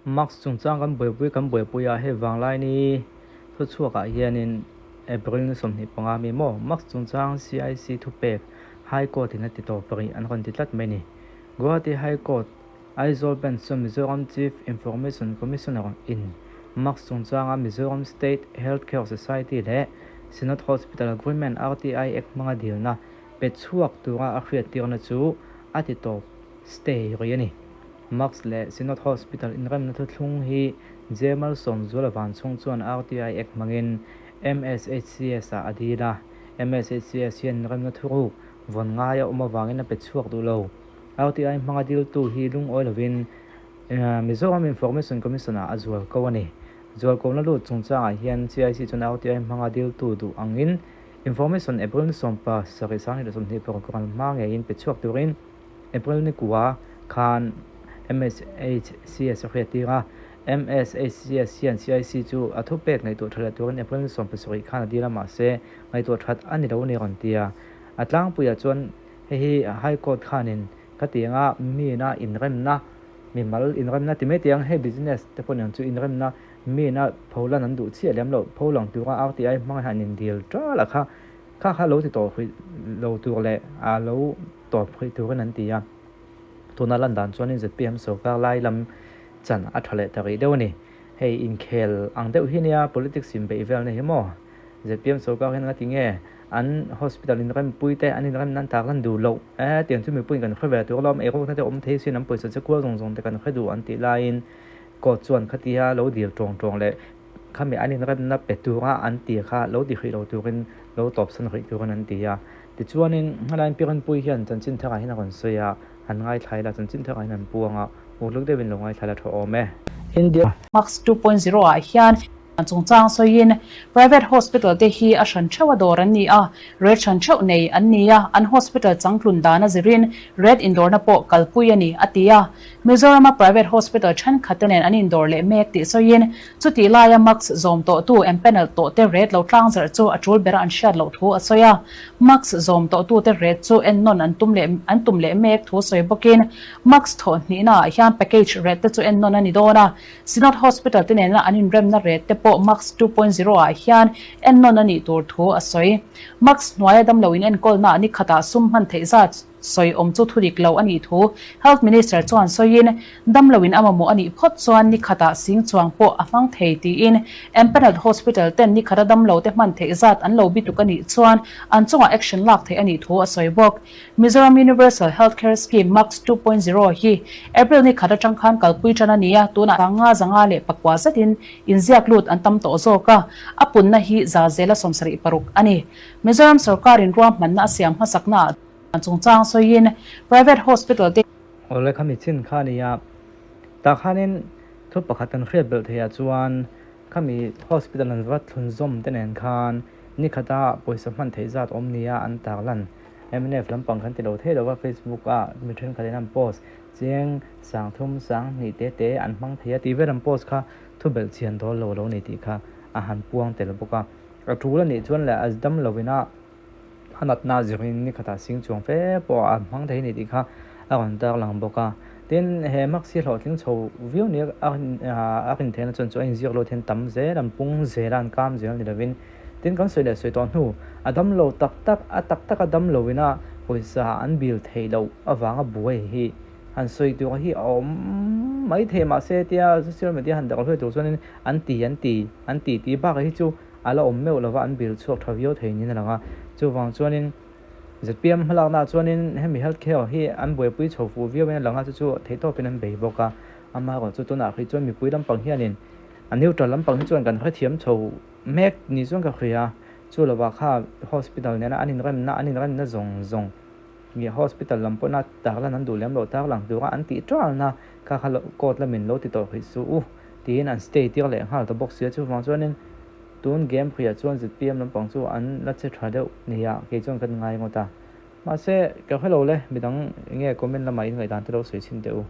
Mask chungchang kan buaipui kan buaipui a, hei vanglaini thuchhuakah hianin April ni 25 mi maw Mask chungchang CIC thupek High Court in a ti tawp rih an rawn ti tlat mai a ni. Guwahati High Court Aizawl Bench chuan Mizoram Chief Information Commissioner in Mask chungchanga Mizoram State Health Care Society leh Synod Hospital Agreement RTI Act hmanga dilna pe chhuak tura a hriattirna chu a ti tawp stay rih a ni. Max leh Synod Hospital inremna thuthlung hi Jemal Sawmzuala Vanchhung chuan RTI Act hmangin MSHCS ah a dil a, MSHCS hian inremna thuruk vawn ngai a awm avangin a pe chhuak duh lo. RTI hmanga diltu hi lungawi lovin Mizoram Information Commission ah a zual ko a ni. Zualkawmna lut chungchangah hian CIC chuan RTI hmanga diltu duh angin Information April ni 17 2026 hma ngeiin pe chhuak turin April ni kua khan MSHCS a hriattir a, MSHCS hian CIC chu a thupek ngaihtuah tha leh turin April ni 17 khan a dil a, mahse ngaihtuah that a ni lo a ni rawn ti a. A tlangpuiah chuan hei hi High Court khanin khatianga mina inremna, mimal inremna ti mai tiang hei business te pawh niang chu inremna mina pholan an duh chiah lem loh, pholang tura RTI hmang hian an indil tal a kha. Kha kha lo ti tawh hrih lo tur leh a lo tawp hrih turin an ti a. Tuna lan dan chuanin zpm sorkar lai lam chan a tha leh ta rih deuh a ni. Hei inkhel ang deuh hi nia politics inbeih velna hi maw? Zpm sorkar hian ngati nge an hospital inrempui te an inrem nan tak lan duh loh e tiang chu mipuiin kan hre ve tur alawm eirukna te awm thei sin an pawisa che kual zawng zawng te kan hre duh an tih laiin court chuan khatia lo dil tawng tawng leh Khami an inremna pe tura an ti kha lo ti hrih lo turin lo tawpsan hrih turin an ti a. Tichuanin helaiin Piranpui hian chanchin tharah hian a rawn sawi a, han ngaithla ila chanchin tharah hian an puang a, uluk deuhin lo ngaithla ila tha awm e. India. Max 2.0 ah hian chungchang sawiin Private Hospital te hi a hran theuh a dawr an ni a, rate hran theuh nei an ni a, an hospital changtlun dan a zirin rate indawrna pawh kalpui a ni, a ti a. Mizorama private hospital thenkhat te nen an indawr leh mek tih sawiin chutih laia mask zawm tawhtu empanel tawhte rate lo tlang zarh chu a tul bera an hriat loh thu a sawi a. Mask zawm tawhtute rate chu ennawn an tum leh an tum leh mek thu sawi bawkin mask thawh hnihna ah hian package rate te chu ennawn a ni dawn a. Synod Hospital te nena an inremna rate te pawh mask 2.0 ah hian ennawn a nih tur thu a sawi. Mask hnuaia damlo inenkawlna ah nikhatah sum hman theih zat Sawi awm chu thu dik lo a nih thu Health Minister chuan sawiin, damloin a mamawh a nih phawt chuan ni khatah sing chuang pawh a hmang thei tiin Empanelled Hospital ten ni khata damlo te hman theih zat an lo bituk a nih chuan an chungah action lak theih a nih thu a sawi bawk. Mizoram Universal Health Care Scheme, MUCS 2.0, hi April ni khat atang khan kalpui tan a ni a, tunah 554 zetin inziak lut an tam tawh zawk a, a punna hi 76% a ni. Mizoram sorkarin ruahmanna a siam hmasaknaah chungchang sawiin private hospital te. Awle khami chin kha a ni a, tah khanin thu pakhat kan hriat belh theih ah chuan khami hospital an va thlun zawm te nen khan ni khata pawisa hman theih zat awm nia an tarlan mnf lampang kan ti lo thei lo va Facebook ah mi thenkhat in an post chiang sang thum sang hnih te te an hmang thei a tih vel an post kha thu belh chian dawl lo lo ni tih kha a han puang tel bawk a, a tul a nih chuan leh a dam lo ina A natna zirin ni khatah sing chuang fe pawh a hmang thei a ni tih kha a rawn tar lang bawk a. Tin, he mask hi hlawhtling chho viau nia a rin theihna chuan chu a inziak lo hian tam zel, an pung zel a, an kam zel ni lovin. Tin, kan sawi leh sawi tawh hnu, a dam lo tak tak, a tak taka dam loina pawisa an bil theih loh avanga buai hi han sawi tur hi a awm mai thei mahse tia social media han darh hluai tur chuanin an ti an ti an ti tih bakah hi chu a la awm meuh lova an bil chhuak tha viau thei niin a lang a. Chuvang chuanin zpm hmalaknaah chuanin hemi health care hi an buaipui chho fuh viauin a lang a, chu chu theihtawpin an bei bawk a. Amaherawhchu chu tunah hrih chuan mipui lampang hianin a neutral lampang hi chuan kan hrethiam chho mek ni chuan ka hria a. Chu lovah kha hospital nena an inremna an inremna zawng zawng nge hospital lam pawhna tarlan an duh lem loh tarlang tura an tih ṭalna kha kha court lamin lo ti tawh hrih suh u. Tiin an stay tir leh nghal ta bawk si a, chuvang chuanin tun game hriah chuan zpm lampang chu an la che tha deuh nia kei chuan kan ngai ngawt a. Mahse, ka hrelo le, midang enge comment lamah in ngaihdan te lo sawi chhin teh u.